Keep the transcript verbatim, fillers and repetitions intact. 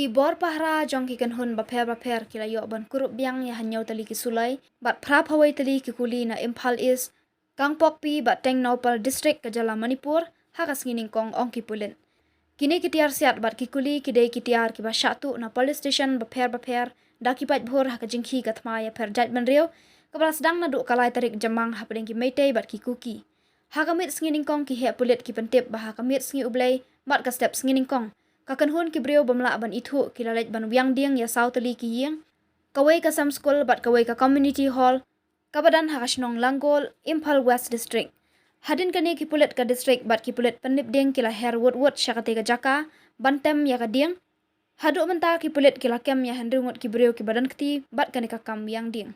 Ki bor pahara jong ki kynhun bapher bapher ki la ïoh ban kurup biang ïa hynñiew tylli ki suloi bad phra phew tylli ki kuli na Imphal East, Kangpokpi bad Tengnoupal District ka jylla Manipur ha ka sngi nyngkong, ong ki pulit. Kine ki tiar siat bad ki kuli ki dei ki tiar kiba shah tuh na police station bapher bapher da ki paidbah ha ka jingkhie ka thma ïapher jaitbynriew kaba la sdang naduh ka lai tarik Jymmang hapdeng ki Meitei bad ki Kuki. Ha ka miet sngi nyngkong ki heh pulit ki pyntip ba ha ka miet sngi U Blei bad ka step sngi nyngkong, ka kynhun ki briew bym lah ban ithuh ki la leit ban wiang dieng ïa saw tylli ki ïing, kawei ka sem skul bad kawei ka community hall kaba don ha ka shnong Langol, Imphal West District. Hadien kane ki pulit ka district bad ki pulit pynlip dieng ki la her wut wut sha katei ka jaka ban tem ïa ka dieng. Haduh mynta ki pulit ki la kem ïa hynriew ngut ki briew kiba don kti bad kane ka kam wiang dieng.